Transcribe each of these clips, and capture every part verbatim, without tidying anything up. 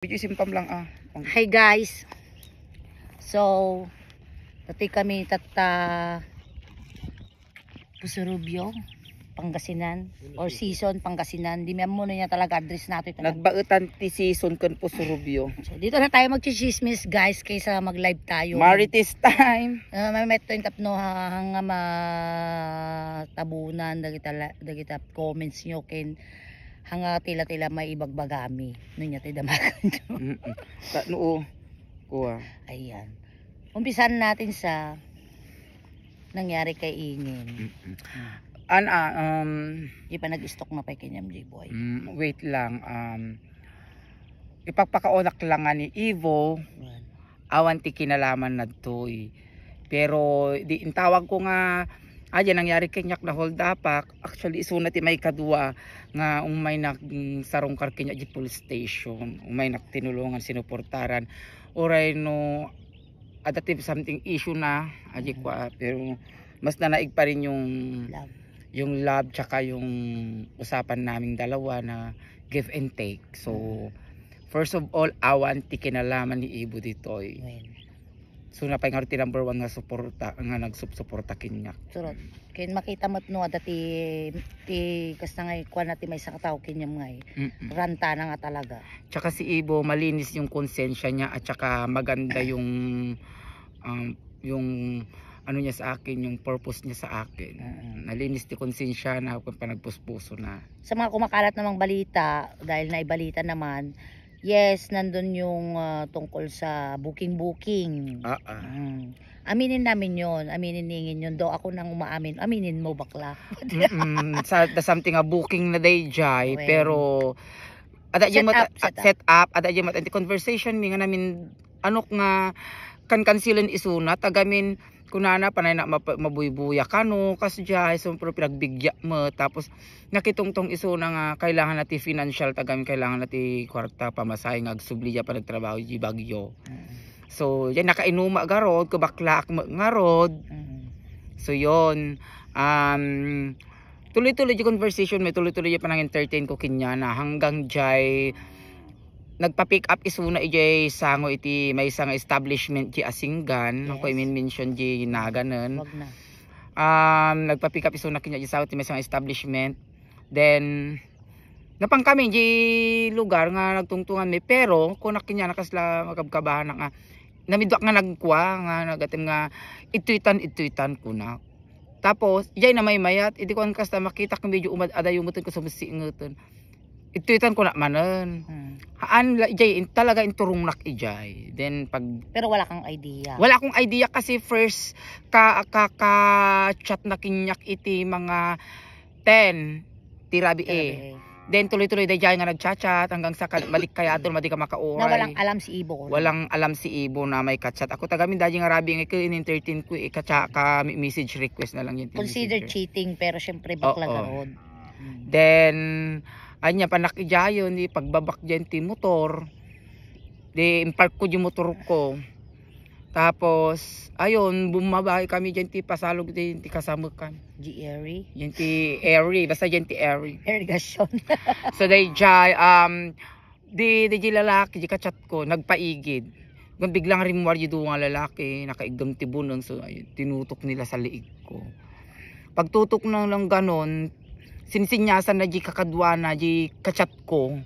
Video simpam lang, ah. Hi guys. So, dati kami tatta Pusurubio, Pangasinan, or Season, Pangasinan. Di mi ammo no niya talaga address natin. Nagbaetan ti Season ken Pusurubio. So, dito na tayo magchichismis, guys, kaysa mag-live tayo. Marites time. Ah, may metto yung tapno ha, hanga matabunan dagita la-, dagita comments nyo ken hanga tila-tila may ibagbagami. No niya ti damagan nyo. Mm-mm. Ta-, noo. Kuha. Ayan. Umpisan natin sa nangyari kay Ingin. Mm-mm. An, ah, um, Di pa nag-stalk na pay kanyam, J-boy. Mm, wait lang. Um, ipagpakaunak lang nga ni Ivo, Ayan. awan ti kinalaman na toy. Pero di intawag ko nga, ah, yan nangyari kanyak na hold upak. Actually, isuna ti may kadua nga umay nagsarungkar kanyak di police station. Umay nak tinulungan, sinuportaran. Uray no, adda ti something issue na, aji Mm. kwa, pero mas nanaig pa rin yung, Love. yung love tsaka yung usapan naming dalawa na give and take. So, Mm. first of all, awan ti kinalaman ni Ibo ditoy. Well. So, napay nga ti number one nga suporta, nga nagsupsuporta kaniak. Surot. Ken makita met no, adda ti, ti kasta nga ikuan na ti maysa ka tao kaniam nga, Mm-mm. ranta na nga talaga. Tsaka si Ibo, malinis yung konsensya niya at tsaka maganda yung, um, yung ano niya sa akin, yung purpose niya sa akin. Mm. Nalinis ti konsensya na kung panagpuspuso na. Sa mga kumakalat namang balita, dahil naibalita naman, yes, nandun yung, ah, tungkol sa booking-booking. Ah, ah. Mm. Aminin namin yun. Aminin ni Ingin yun. Do ako nang umaamin. Aminin mo, bakla. Mm-mm. Sa, the something a booking na day, Jai, Well, pero ada set yung mat-, up, set up. set up, ada yung mat-, conversation, mi nga namin, ano nga, kan kansilan isuna, tagamin, kunana, panay na map-, mabuybuya kano, kas Jai, so, pero pinagbigya mo, tapos, nakitungtong isuna nga, kailangan na ti financial, tagamin, kailangan na ti kwarta, pamasahe nga agsubli, ya, panagtrabaho, di bagyo. Mm. So, yan, nakainuma garod, kabakla ak ma-, ngarod. Mm. So, yon, um, tuloy-tuloy di conversation, may tuloy-tuloy di panang-entertain ko kinyana, hanggang jay, nagpa-pick up isuna ijay sango iti maysa nga establishment di Asinggan, Yes. ako i-mention di naganen. Wag na. Um, nagpa-pick up isuna kinya di sango iti maysa nga establishment. Then, napan kami di lugar nga nagtungtungan mi, pero kunak kinya na kasla makabkabahan nga namiduak nga nagkua, nga nagatem nga ituitan, ituitan kunak. Tapos, ijay namaymayat, iti kuan kasta makitak medyo umad-adayo metten ket sumsi ngeten. Ituitan kunak manen. Hmm. Haan la, ijay, in, talaga inturongnak ijay. Then, pag Pero wala kang idea. Wala akong idea kasi first ka, ka, ka chat na kinyak iti mga ten ti rabii. Ti rabii. Then tuloy-tuloy dayjay nga nagchat-chat hanggang sa kad-, madi ka yaton, madi ka makauray. Na walang alam si Ibo. Walang alam si Ibo na may kachat. Ako tagamin dayjay nga rabii nga in-entertain ko, eh, kacha-, ka mi-, message request na lang yun. Consider Messenger. Cheating, pero syempre bakla Oo. garod. Mm. Then, anya, panak ijayon, di pagbabak dyan ti motor. Di, impark ko di motor ko. Tapos, ayun, bumaba kami dyan ti pasalog ti, ti kasamekan. Di Airy? Dyan ti Airy, basta dyan ti Airy. Irrigation. So, dayjay, um, di, di, di lalaki, di kachat ko, nagpaigid. Ngan biglang rimmuar di duwa nga lalaki, nakaiggem ti buneng, so, ayun, tinutok nila sa liig ko. Pagtutok na lang ganon, sinsinyasan na di kakadwa na di kachat ko,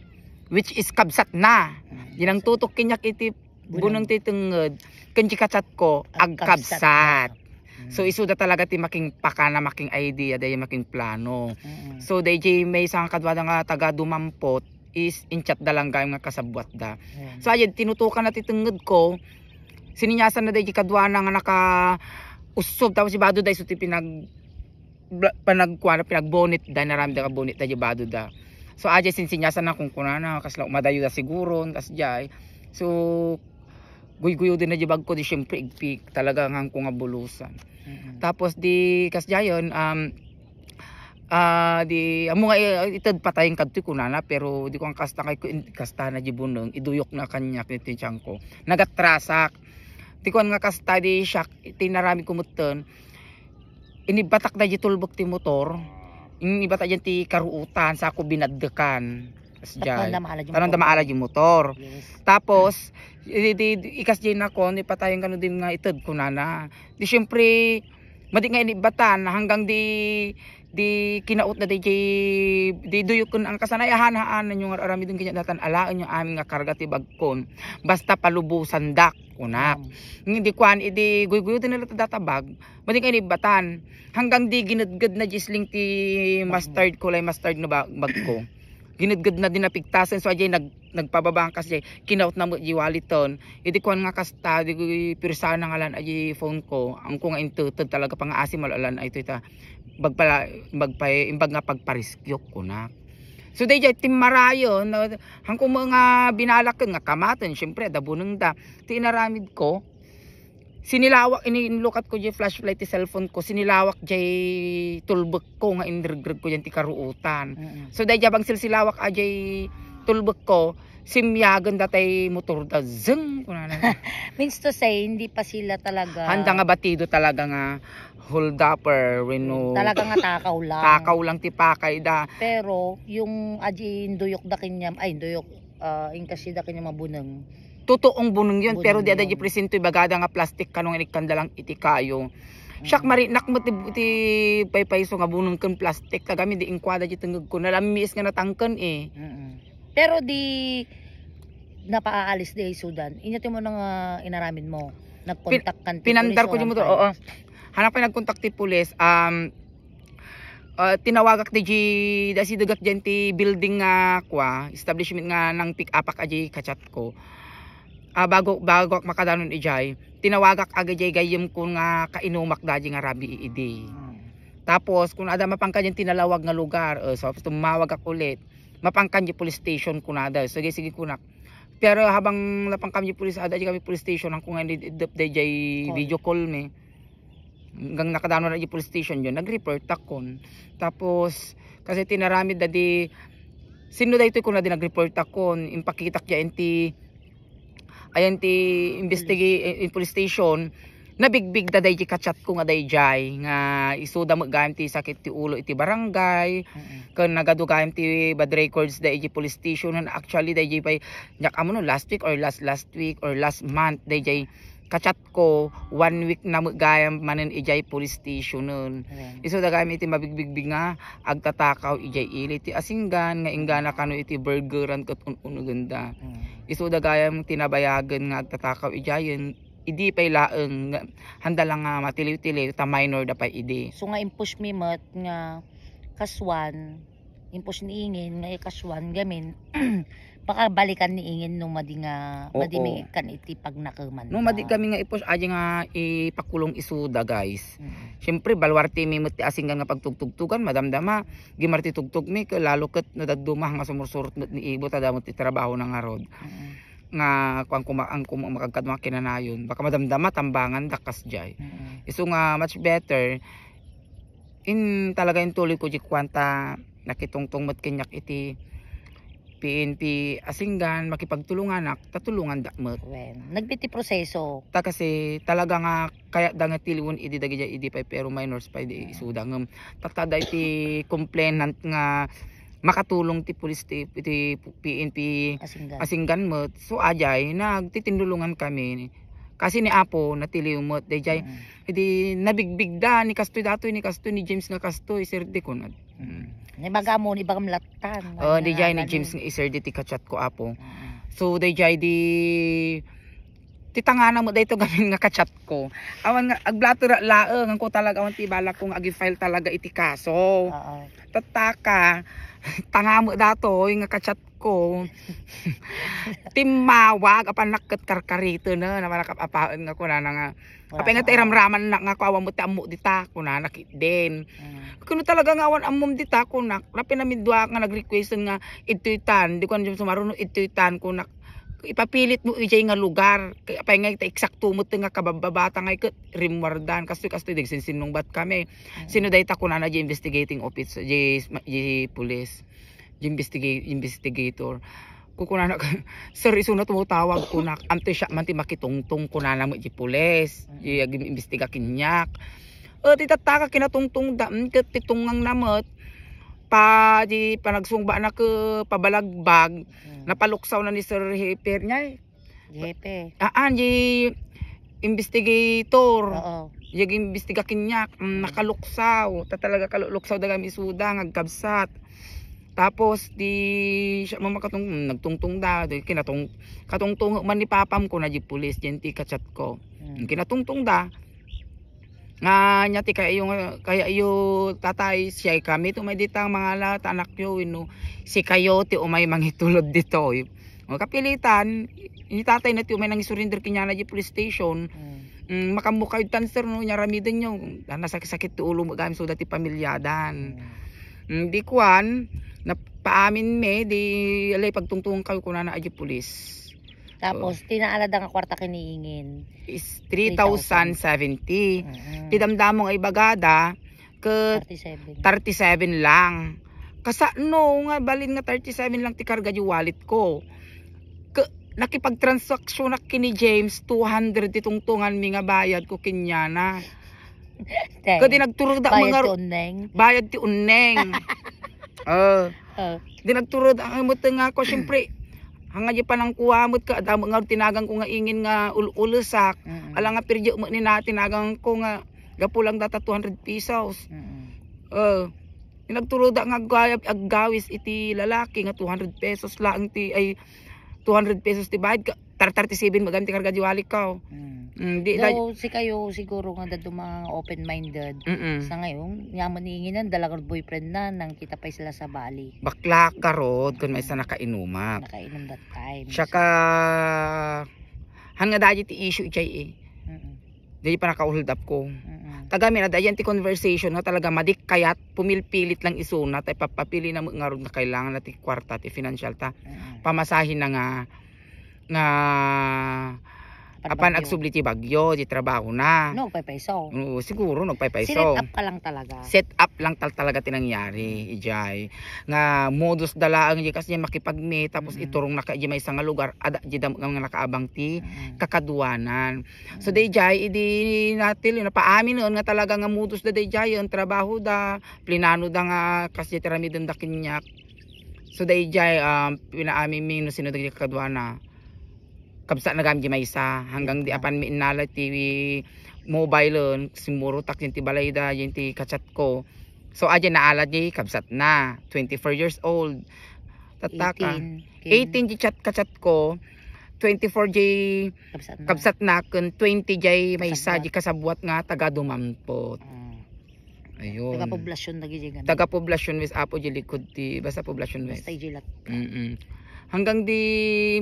which is kabsat na. Mm. Di nang tutok kinyak iti Bunang. Bunang ti tengnged, ken di kachat ko, agkabsat. Agkabsat. Mm. So, isuda talaga ti making pakana, making idea, dayjay making plano. Mm. So, dayjay maysa nga kaduada nga taga Dumampot is in-chat da lang gayam nga kasabwat da. Mm. So, ayan, tinutukan na ti tengnged ko, sininyasan na dayjay kaduana nga naka-ussob, tapos ibado da isu ti pinag-, bla-, panagkuana, pinagbonet da, inaramid da ka bonet da, di bado da. So, ajay sinsinyasan na kung kunana, kasla umadayo da siguro, kas jay. So, guyguyo din na di bagko, di syempre, igpik. Talaga nga ko nga bulusan. Mm-mm. Tapos, di, kas jayon, um, ah, di, amo nga, eh, ited patayen kadto, kunana, pero di ko ang kasta kay, kasta na di buneng, iduyok na kanya, kinitiyan ko. Nagatrasak. Di ko nga kasta, di siya, tinaramid ko mutten. Inibatak da di tulbek ti motor. Inibatak diyan ti karuutan, sako binaddekan. Kasjay. Tapno da maala diay motor. Tapos, di, di, di, ikas diay nakon, ipatayen kano din nga ited, kunana. Di siyempre, madi nga inibbatan, hanggang di, di kinautda di, di, di duyok kun ang kasanay, ahan, haan, nanyo nga aramiden kanya datan, alaen yung amin nga karga ti bagkon. Basta palubusandak, kunak. Ngem di kuan, idi guyguyo din nila data bag, madi nga inibbatan. Hanggang di ginedged na gisling ti mustard, kulay mustard nga ba-, bagko. Ginedged na din napigtasen, so, ajay nag-, nagpababa ang kas, ajay, kinaut na mo, di waliten. Idi kuan nga kasta, di pirsaan na nga lan, ajay phone ko. Ang ko nga intuted talaga, pangaasim, malalan, ay, ito, ita. Bagpala, bagpay, imbag nga pagpariskyo, kunak. So, dayjay, timmarayon, no, hangko mo nga binalaken nga kamaten, siyempre, adda buneng da. Ti inaramid ko, sinilawak, ini-, inlukat ko jay flashlight ti cellphone ko, sinilawak jay tulbek ko nga inregreg ko jay ti karuutan. Mm. So, dayjay bang silsilawak a jay tulbek ko, simyagen datay motor da, zeng, kunana. Means to say, hindi pa sila talaga handa nga batido talaga nga holdaper, wenno talaga nga takaw lang. Takaw lang ti pakay da. Pero, yung aji induyok da kenyam, ay, induyok, ah, inkasi da kenyam a buneng. Totoong buneng yun, pero di ada di presento, ibagada nga plastic kano nga inikkanda lang iti kayo. Siak, mm, marinak mo ti, ti paypayso nga buneng ken plastic, tagami di inkuada di tengeg ko, nalammiis nga natangken eh. Mm-mm. Pero di napaalis di isudan. Inya ti mo nga inaramid mo. Nagkontak kan ti pinandar ko pulis o di mo to, ang oo. Hanap pa nagkontak ti pulis, um, ah, tinawagak di, di asidegak diyan ti building nga, kua, establishment nga nang pick upak a di kachat ko. Ah, bago, bago ak makadanon ijay, tinawagak aga jay gayyem ko nga kainumak da di nga rabii idi. Hmm. Tapos, kung ada mapanka diyan tinalawag nga lugar, eh, so, tumawag ak ulit. Mapankan di police station kunada. Sige, sige, kunak. Pero habang napankam di police, ada di kami police station, ang kungan di, di, di, di, video call mi. Hanggang nakadano na di police station yun, nag-report akon. Tapos, kasi tinaramid da di, sino da ito ko na di nag-report akon, impakitak ya enti, ayan ti investiga-, eh, in police station, nabigbig da dayjay kachat ko nga dayjay, nga isuda met gayam ti sakit ti ulo iti barangay, mm, ken nagadu gayam ti bad records da iti police station. Actually, dayjay pay, nyak amo no, last week or last, last week or last month, dayjay kachat ko, one week na met gayam manen ijay police stationen. Ayan. Isu da gayam iti mabigbigbig nga agtatakaw ijay ili ti Asinggan nga inggana kano iti burgeran ket un-unegenda. Mm. Isu da gayam ti nabayagen nga agtatakaw ijayen, idi pay laeng nga handa lang nga matiliw-tiliw ta minor da pay idi. So nga impush mi met nga kasuan, impush ni Ingen nga ikasuan gamin, pakabalikan ni Ingen no madi nga, oo, madi mi kan iti pagnakeman. No madi kami nga ipus, aji nga ipakulong isuda, guys. Mm. Siyempre, baluarte mi met ti Asinggan nga pagtugtugtugan, madamdama, gimar ti tugtog mi, ke lalo ket nadadduma nga sumursurot met ni Ibo, ta damo ti trabaho na ngarud. Mm. Nga, kuan, kuma-, ang kuma-, makagkad mga kinanayon. Baka madamdama, tambangan, dakkas jay. Mm. Isu nga, much better, in, talaga intuloy ko di kuan ta nakitungtong met kenyak iti P N P Asinggan, makipagtulunganak, ta tulungan da met. Wen, nagpiti proseso. Ta kasi talaga nga kayat da nga tiliwen idi dagiti idi pay pero minors pay di isuda ngem tatta da iti complainant nga makatulong ti pulis ti, iti P N P Asinggan. Asinggan met. So, ajay, nagtitindulungan kami. Kasi ni Apo, natiliw met. Dayjay, mm, idi nabigbigda ni kastoy datoy, ni kastoy, ni James nga kastoy, Sir Deacon. Mm. Ni baga mo, ni bagam lattan. Oh, ano di nga jay ni gani? James nga iser di ti kachat ko, Apo. Mm. So, di jay di, ti tangana mo dayto gamin nga kachat ko. Awan nga, agblatera laeng, ang ko talaga, awan ti balak ko nga agi-file talaga iti kaso. Oo. Tattaka, tanga mo datoy nga kachat ko. Timmawag, apan nakket karkarito na, namalakap apaen nga kunana nga, wala apay nga ka, ta iramraman na nga, kuawan mo ti ammo dita, kunana, kit din. Mm. Kuno talaga nga awan ammom dita, kunak. Napinamidwa nga nag-request nga itoy tan, di ko anjum sumaruno, itoy tan, kunak. Ipapilit mo ijay nga lugar. Kay apay nga ita eksakto mo ti nga kabababata nga iket rimwardan. Kastoy, kastoy, dagsinsinnungbat kami. Mm. Sino dayta kunana di investigating officer, di, di police, di investiga-, investigator. Kukunana, "Sir, isuna tumutawag," kunak. "Amte siya man ti makitungtong," kunana mo di police. Mm. Di ag-imbestiga kenyak. O, ti tattaka kinatungtong da, mm, ket ti tungang na met. Pa, di panagsungbaanna ket pabalagbag, Mm. napaluksaw na ni Sir Hepe niya, eh. Jepe. Aan, di investigator. Oo. Di imbestiga kaniak, mm, Mm. nakaluksaw. Ta talaga kaluksaw da kami isuda nga agkabsat. Tapos, di siya mamakatong, mm, nagtungtong da, di kinatong-, katungtong man ni papam ko na di pulis, di ti kachat ko. Mm. Kinatungtong da. Nga, nya ti kayatyo, kayatyo, tatay, siya kami, tumay dita, mga la, ta anakyo, wenno, sikayo, ti umay mangitulod ditoy. O, kapilitan, ni tatay na ti umay nangisurrender kaniana di police station. Mm. Mm, makammukayo tan, sir, no, nya ramidenyo. Ah, nasakit-sakit ti ulo mo, gam, so, dati pamilyadan. Mm. Mm, di kuan, napaamin mi, di, alay, pagtungtungan kayo, kunana, a di pulis. Tapos, Oh. ti naalada nga kwarta ken ni Ingin? Is three thousand seventy. Mm. Ti damdamo nga ibagada, ket Thirty-seven. thirty-seven lang. Kasano nga balin nga thirty-seven lang ti karga di wallet ko? Ke-, nakipagtransaksionak ken ni James, two hundred ti tungtungan mi nga bayad ko kaniana. Te, Kadi nagturod ak bayad mga ti unneng. Bayad ti unneng. Oh. Oh. Di nagturod ak met nga ako, siyempre, hanga di panangkuwa met ka, damo nga tinagan ko nga Ingin nga ul-, ulesak. Mm. Ala nga pirdi met ni na tinagan ko nga gapu lang data two hundred pesos. Mm. Oh. Di nagturod ak nga agga-, aggawis iti lalaki nga two hundred pesos lang ti, ay, two hundred pesos ti bayad ka. Tar-, thirty-seven magan ti karga di wallet ko. Mm. Mm, di, Though, sikayo siguro nga dadduma nga open-minded. Mm-mm. Sa ngayon, yaman ni Ingin, dala nga boyfriend na, nangkita pay sila sa Bali. Baklak garud, kun maysa Mm. nakainumak. Nakainom that time. Tsaka, han nga dagiti issue ijay eh. Mm-mm. Di pa naka-hold up ko. Mm-mm. Taga mi na, dayan ti conversation nga talaga madikkayat, pumilpilit lang isuna, tay papapili na met ngarud nga kailangan na ti kwarta, ti financial ta. Mm-mm. Pamasahe na nga nga Apan apan bagyo. Agsubli ti bagyo, di trabaho na. No, paypayso. Oo, siguro, nagpaypayso. Sinet up ka lang talaga. Set up lang tal-, talaga ti nangyari, ijay. Nga modus da laeng, di kasi makipagme, tapos Mm. iturong na ka, di maysa nga lugar, ada, di dam-, nga nakaabang ti Mm. kakaduanan. So, Mm. dayjay, idi natil, napaamin nga talaga nga modus da, dayjay, ang trabaho da, plinano da nga, kasi ti ramiden da kinyak. So, dayjay, um, pinaamin mi no sino dagiti kakaduana. Kabsat na gam di maysa. Hanggang di Maysa. Apan mi innala ti mobile, simmurotak yun ti balayda, yun ti kachat ko. So, aja naala di kabsat na. Twenty-four years old. Tataka. Eighteen. Eighteen di chat, kachat ko. Twenty-four di Kabsat na. Kabsat na, kun twenty di maysa Kasabwat. Di kasabwat nga taga Dumampot. Ah. Ayun. Taga Poblacion dagiti gani. Taga Poblacion West, Apo, di likod ti, basta Poblacion West. Basta ijay lat-, Mm-mm. Hanggang di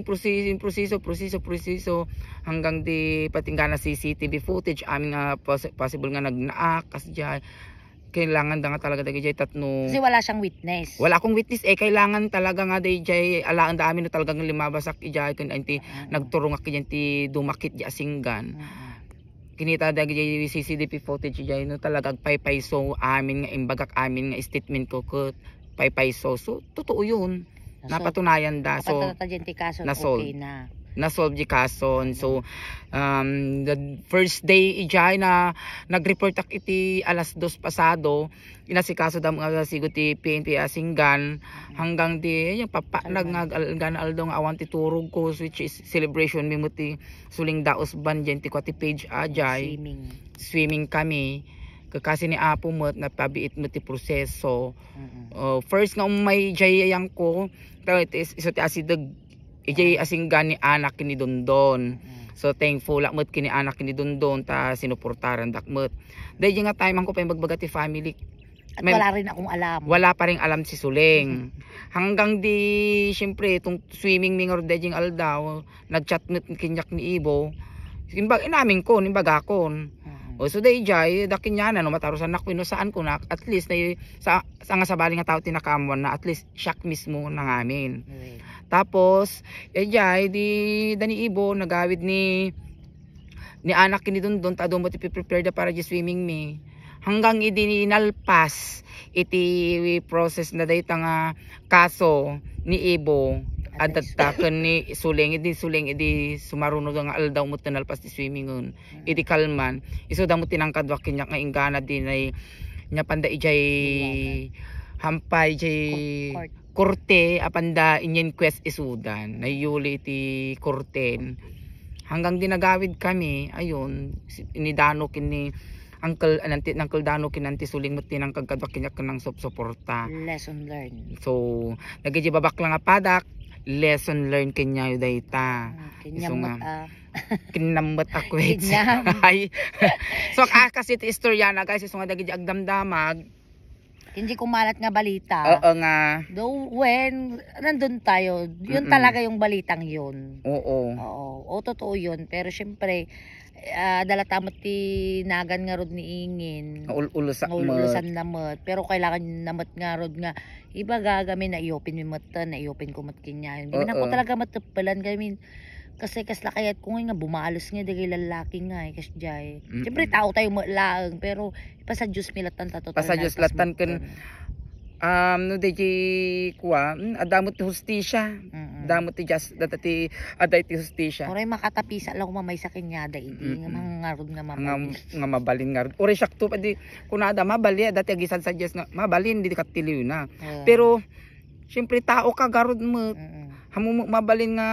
proseso, proseso, proseso, proseso, hanggang di patinggana C C T V footage, amin nga pos-, possible nga nagnaak, kas jay. Kailangan da nga talaga dagijay tatno. Kasi wala siyang witness. Wala akong witness eh. Kailangan talaga nga dayjay, alaan da amin no talagang limabasak ijay, kun anti Mm-mm. nagturungak ijay ti dumakit di asinggan. Mm-mm. Kinita dagiti C C T V footage ijay no talaga agpaypayso amin nga imbagak amin nga statement ko ket paypayso. So, totoo yun. Nasol-, Napatunayan da. So, napatata dyan ti kaso, na-solve. Okay na. Na-solve di kason. So, um, the first day ijay na nag-report ak iti alas dos pasado, inasikaso da nga sigo ti P N P Asinggan, hanggang ti, ayun, papa, nag-, Kalman. Nag-, al-, gan aldaw nga awan ti turog ko, which is celebration mi met ti suling daos ban dyan ti kwa ti page a jay. Swimming. Swimming kami. Kakasi ni Apo met, napabiit met ti proseso. Mm-mm. Oh, first nga umay jay yang ko, ta-, ti is-, isu ti asideg, ijay Ah. asinggan ni anak ni Dondon. Mm. So, thankful ak met kini anak ni Dondon, ta sinuportaran dak met. Daydi nga time, ang ko pa yung bagbaga ti family. At May-, wala rin akong alam. Wala pa rin alam si Suling. Hanggang di, siyempre, itong swimming mi nga ron daydi nga aldaw, nag-chat met kinyak ni Ibo. Imbag-, inamin ko, imbagakon. Mm. O, so, dayjay, dakin niya na, no, matarusan na, kung saan ko na, at least, na, sa, sa nga sabali nga tao, tinakamuan na, at least, siya mismo nangamin. Right. Tapos, eh, jay, di, dani Ibo, nagawid ni, ni anak ni Dondon, ta adu met ipiprepare da para di swimming mi. Hanggang idi nalpas iti process na dayta nga kaso ni Ibo, At least. Adatta ken ni Suling, idi Suling, idi sumaruno nga aldaw met nalpas ti swimming-un. Mm. Idi kalman, isu da met tinangkadwak kaniak nga inggana di nay-, nya panda ijay Inggana. hampay jay korte, apan da in-inquest isudan. Nayuli iti korte. Hanggang di nagawid kami, ayun, inidano ken ni Uncle, anan ti, Uncle Dano ken Auntie Suling met ti nangkagkadua kaniak ken nangsupsuporta. Lesson learned. So, dagiti babaklang a padak, lesson learned kaniayo dayta. Isu nga, kinyam met a, kinyam met a kwet. Ay. So, a, kas iti istorya na, guys, isu nga dagiti agdamdamag, Ken di kumalat nga balita. Oo nga. Though when, nandun tayo, yun talaga yung balitang yun. Oo. Oo. O, totoo yun. Pero syempre, ah, dala ta met ti nagan ngarud ni Ingin. Ul-, ulusak met. Ulusan na met. Pero kailangan na met ngarud nga, ibaga kami, na-i-open mi met, na-i-open ko met kaniayo. Di man ako talaga mateppelan kami. Kasi kasla kayat ko nga, nga bumalos nga, dagay lalaki nga, eh, kasdiay. Siyempre, tao tayo met laeng, pero Pasa Dios mi lattan ta total. Pasa Dios lattan ken, um, no, daydi kua, mm, adda met ti hustisya. Adda met ti jas-, data ti, adda iti hustisya. Uray makatapisa lang ko mamaysa kaniada idi, nga mangarod nga mabalin. Nga mabalin ngarud. Uray siakto, di, kunada, mabalin, dati agisan sa Dios nga, mabalin, di kattiliw na. Pero, Siyempre, tao ka, garud met. Ammom met mabalin nga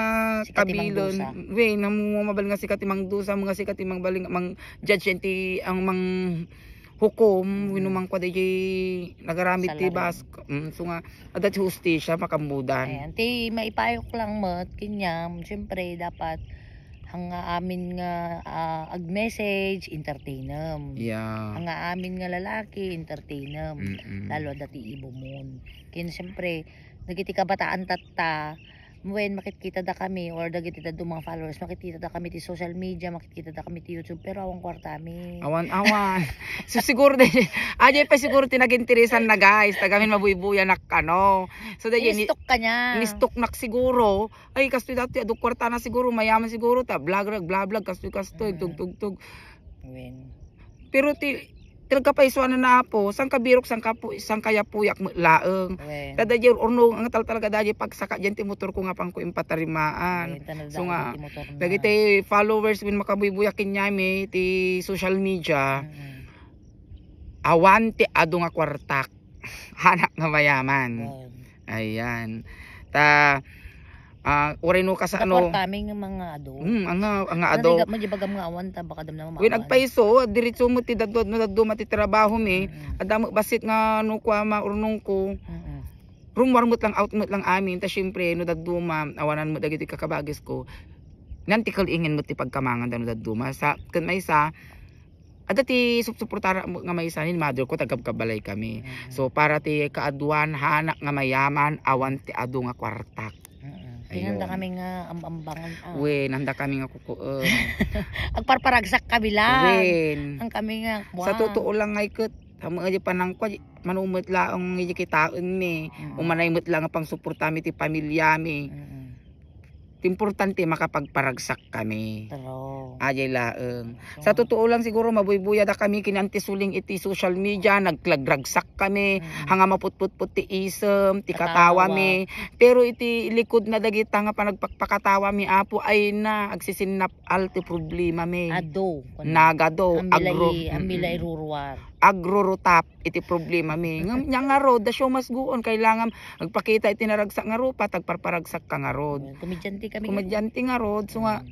kabilen. Wen, ammom met mabalin nga sika ti mangdusa, nga sika ti mabalin nga mang-judge, ti ang manghukom, wenno mangkua daydiay nagaramid ti bas-, mm, so nga, adda ti hustisya, makammudan. Ayan, ti maipayok lang met, kaniam, siyempre, dapat, ang amin nga, ah, ag-message, entertainem. Yeah. Ang amin nga lalaki, entertainem. Lalo adda ti ibumon. Ken, siyempre, dagiti kabataan tatta, wen makitkita da kami or dagiti dadduma nga followers, makitkita da kami ti social media, makitkita da kami ti YouTube, pero awan kuarta mi. Awan, awan. So, siguro di, adiay pay siguro ti naginteresan na, guys. Tagamin mabuybuyanak kano. So, daydiay ni-, ni-stalk ka niya. Ni-stalk nak siguro. Ay, kastoy dati, adu kuarta na siguro, mayaman siguro, ta vlog, vlog, vlog, kastoy, kastoy, tugtugtug. Wen. Pero ti, ti nagkapaisuan na, Apo, sangkabirok, sangkapu-, sangkayapuyak met laeng. Wen. Kada di urno, ang tal talaga dadi pagsaka diyan ti motor ko nga pangko impatarimaan. Wen, so nga, dagiti followers wen makabuybuyak kaniami ti social media, awan ti adu nga kuartak. Hanak nga mayaman. Wen. Ayan. Ta, ah, uray no kasano. Kuarta mi nga mga adu. Hmm, anga, anga adu. Narigat mo, di bagam nga awan, ta baka damdama. Wen, agpayso, diretso mo ti dadduma, no dadduma ti trabaho mi. Adda mo bassit nga no kua maurnong ko. Room war met lang, out met lang amin. Ta siyempre, no dadduma, awanan mo dagiti kakabagis ko. Ngan ti kal-ingen mo ti pagkamangan da no dadduma. Sa, ken maysa, Adda ti sup-, suportara mo nga maysa ni mother ko, taga-, kabkabalay kami. So, para ti kaaduan, hanak nga mayaman, awan ti adu nga kuartak. Ayun. Kinanda kami nga am-ambangan, ah. Wen, handa kami nga kukuon. Agparparagsak kami lang. Wen. Ang kami nga, sa totoo lang ngay ket, amo nga di panangkwa, manumet laeng nga di kitaen mi. Umanay met lang nga pangsuporta mi ti pamilya mi. Ti importante, makapagparagsak kami. True. Ajay laeng. Sa totoo lang, siguro, mabuybuya da kami ken Auntie Suling iti social media, naglagragsak kami, hanga maputputput ti isem, ti katawa mi. Pero iti likod na dagita nga panagpakpakatawa mi, Apo, ay na, agsisinnap-al ti problema mi. Adu. Nagadu, agro-, amila iruruar. Agrurutap. iti problema mi. Ngem nia ngarud, the show must go on. Kailangan agpakita iti naragsak nga rupa, ta agparparagsak ka ngarud. Komedyante kami. Komedyante ngarud. So nga,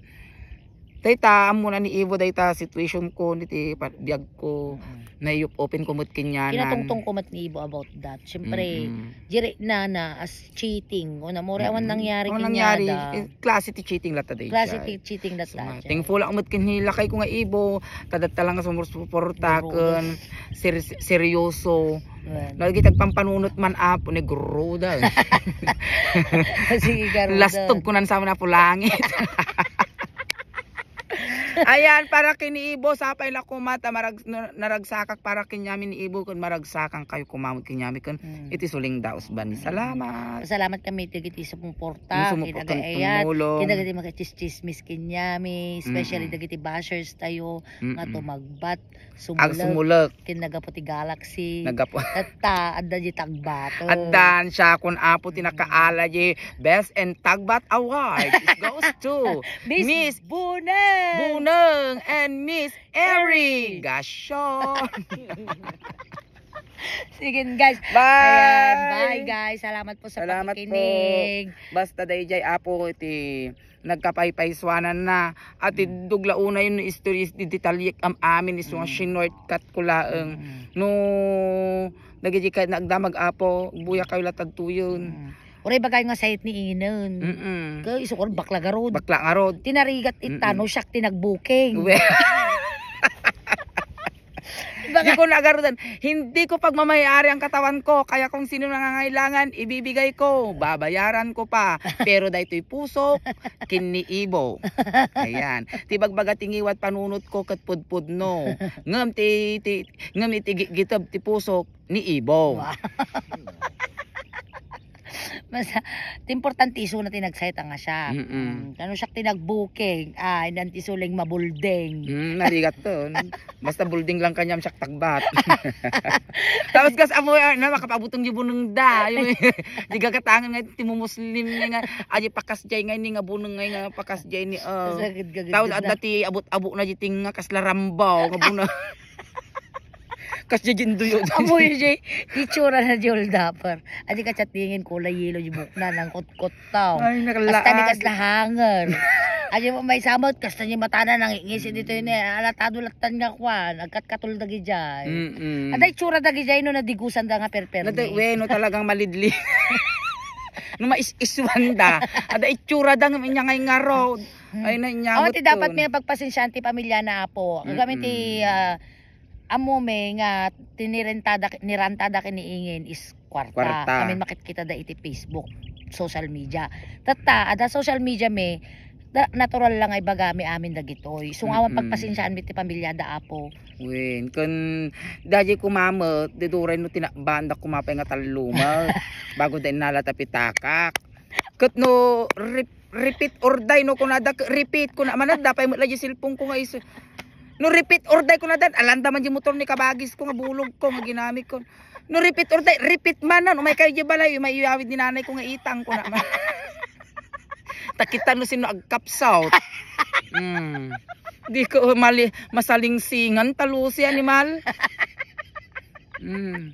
dayta, ammo na ni Ibo, dayta situation ko, iti pa-, biag ko. Nayup-, open ko met kaniana. Kinatungtong ko met ni Ibo about that. Siyempre, diri na na as cheating. O na, more awan nangyari kaniada. Awan nangyari. Eh, klase ti cheating latta daydiay. Klase ti cheating latta. So, thankful ako met ken ni lakay ko nga Ibo. Ta datta lang nga sumursuporta ken ser-, seryoso. Wen. Lagi tagpampanunot man, Apo, ni Garuda. Sige, Garuda. Lastog ko nan sa amin, Apo Langit. Ayan, para ken ni Ibo, sapay la koma ta marag-, na-, naragsakak para kaniami ni Ibo, ken maragsakan kayo koma met kaniami, ken iti suling daos bani. Salamat. Salamat kami iti sumuporta, ken tumulong. Ken dagiti makichismis kaniami, especially dagiti bashers tayo nga tumagbat, sumulek. Ken naggapu ti Galaxy. Naggapu. Tatta, adda di tagbato. Addan siya kun Apo ti nakaala di Best and Tagbat Award. It goes to Miss Buneng. Buneng and Miss Eri Gashon. Sige, guys. Bye. Ayan, bye, guys. Salamat po sa Salamat po. Pakikinig. Basta dayjay, Apo, iti nagkapaypaysuanan na. At Mm. idugla unay no istorya, di detalye am amin, isu nga Mm. shinortcut ko laeng. Mm. No, dagiti kay nagdamag, Apo, buya kayo latag tuyon. Mm. Uray bagay nga sayit ni Ingen. Mm-mm. Kay isu ko, bakla garud. Bakla garud. Tinarigat ita, Mm-mm. no, siak ti nagbuking. We- Baga- Di ko nagarudan. Hindi ko pagmamayari ang katawan ko. Kaya kung sino nangangailangan, ibibigay ko. Babayaran ko pa. Pero daytoy puso, kiniibo. Ayan. Ti bagbaga ti ngiwat panunot ko ket pudpudno. Ngem ti, ti, ngem iti gi-, giteb ti puso, ni ibo. Wow. Mas, ti importante isu na ti nagsayta nga siya. Mm-mm. Mm, ano siya ti nagbuking? Ay, nan ti suling mabulding. Mm, narigat to. Basta bulding lang kanyam siya tagbat. Tapos kas amo, ah, na makapabutong di buneng da. Yung, di gagatangan nga ti mumuslim nga, nga, aja pakas jay nga ini nga buneng nga, nga pakas jay ni, oh. Sagad-gagad Tapos na. Adda ti abot-abot na di ting nga kasla rambaw, nga buneng. Kas di jinduyo. Amo yung di, itsura na di oldapper. Adi ka chattingin kulay yellow yung buhok na, nang kutkot tao. Ay, nakalaag. Hasta ni kasla hanger. Adi mo may samot, kasta ni matana nang ngisi dito yun eh. Alatado latan nga kwan, agkat katul dagijay. Mm-mm. Ada itsura dagijay no nadigusan da nga perperne. Nada, we, no talagang malidli. No mais-isuan da. Ada itsura da nga inya ngay nga road. Ay, na inya Aw, ti dapat may pagpasensyaan ti pamilya na, Apo. Kagami ti, Mm-mm. ah, Ammo mi nga tinirentada, nirantada ken ni Ingen is kwarta. Kwarta. Kami makitkita da iti Facebook, social media. Tatta, ada social media mi, da, natural lang nga ibagami amin dagitoy. Isu nga awan Mm-mm. pagpasensiaan mi ti pamilya da, Apo. Wen, kun daydi kumamet, di duray no tinakbaan da kumapay nga tallumek. Bago da innala ta pitakak. Ket no rep-, repeat or die no kunada, k-, repeat kuna man, adda pay met la di cellphone ko nga isu. No repeat or die kunada, alanda man di motor ni kabagis ko nga bulog ko nga ginamit ko. No repeat or die, repeat man na, umay kayo di balay, umay iyawid ni nanay ko nga itang kuna man. Takita no sino agkapsaw. Hmm. Di ko mali, masalingsingan, talusi animal. Mm.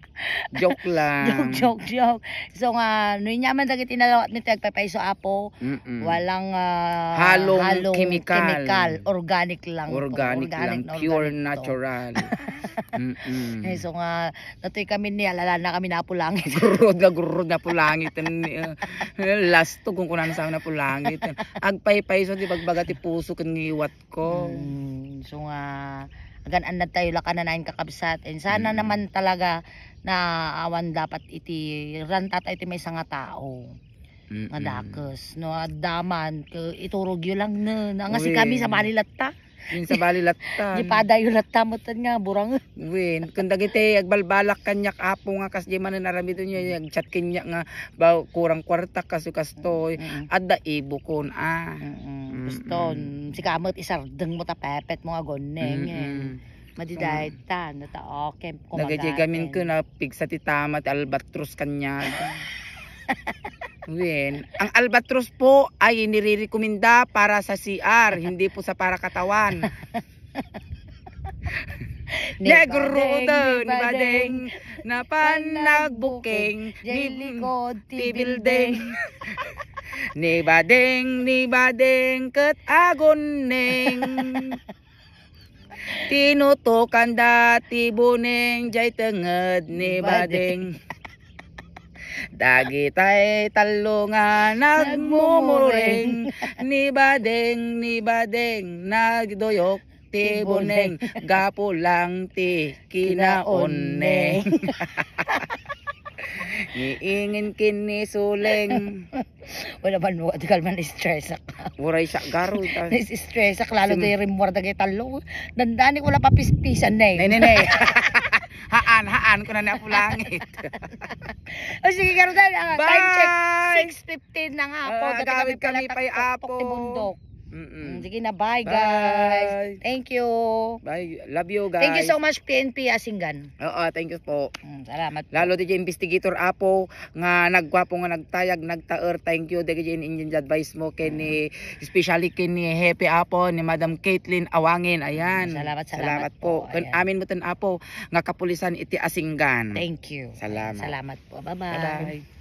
Joke lang. Joke, joke, joke. So nga, no inyaman dagiti nalawat mi ti agpaypayso, Apo, Mm-mm. walang, ah, Halong halong kemikal. Kemikal. Organic lang to. Organic Organic lang, na pure organic to. Natural. Mm-mm. Eh, so nga, natoy kami ni alala na kami na Apo Langit. Gurod nga, gurod nga Apo Langit. Eh, last to kung kunan sa na Apo Langit. Agpaypayso, di bagbaga ti puso ken ngiwat ko. Mm, so nga, agan-annad tayo la kananayon, kakabsat. And sana Mm. naman talaga na awan dapat iti ranta tayo ti maysa nga tao nga Mm-mm. dakes. No, adda man, ke-, iturog yo lang, no. Nga si kami, Wen. Sabali latta. Yung sabali latta. Di padayo latta, mutan nga, burang. Wen, kun dagiti agbalbalak kaniak, Apo, nga kas di manen aramidon yo, Mm. nag-chat kaniak nga, ba, kurang kwarta, kaso kastoy, Mm. adda ibukon, ah. Mm-mm. Mm-mm. Baston, sika met isardeng mo ta pepet mo nga goneng, Mm-mm. eh. Madi Mm. dayta, no ta, okay, Dagiti gamin kumagaden. Ko na pigsa ti tama ti albatros kaniak. Wen, ang albatros po ay inirerekomenda para sa C R, hindi po sa para katawan. Ni Negro badeng, to, ni ni badeng, badeng, na panagbuking, panagbuking, jay ni likod ti ti building. Building. Ni badeng, ni badeng, ket agoneng. Tinutokan da ti buneng, jay tenged ni Ni badeng. Badeng. Dagitay tallo nga nagmumureng, ni badeng, ni badeng, nagduyok ti buneng, gapu lang ti kinaonneng. Ni Ingen ken ni Suleng. Wala man mo, di ka man stress ak. Uray siya, garo, ta. Stress ak, lalo Sim- di rimwar dagay talo. Dandani ko wala papispisan na eh. Nay, nay, nay. Haan, haan, kuna ni Apo Langit. O sige, garo dahil, ah, time check, Bye! six fifteen na nga, Apo. Ah, Dati agawid kami pala kami pa'y taktok Apo. Ti bundok. Mm, sige na, bye, guys. Thank you. Bye. Love you, guys. Thank you so much, P N P Asinggan. Oo, thank you po. Mm, salamat po. Lalo di investigator, Apo, nga nagkua po nga nagtayag, nagtaer. Thank you dagiti in-, in-, advice mo ken ni, especially ken ni Hepe, Apo, ni Madam Caitlin Awangin. Ayan. Salamat, salamat po. Ken amin metten, Apo, nga kapulisan iti Asinggan. Thank you. Salamat. Salamat po. Bye-bye. Bye-bye.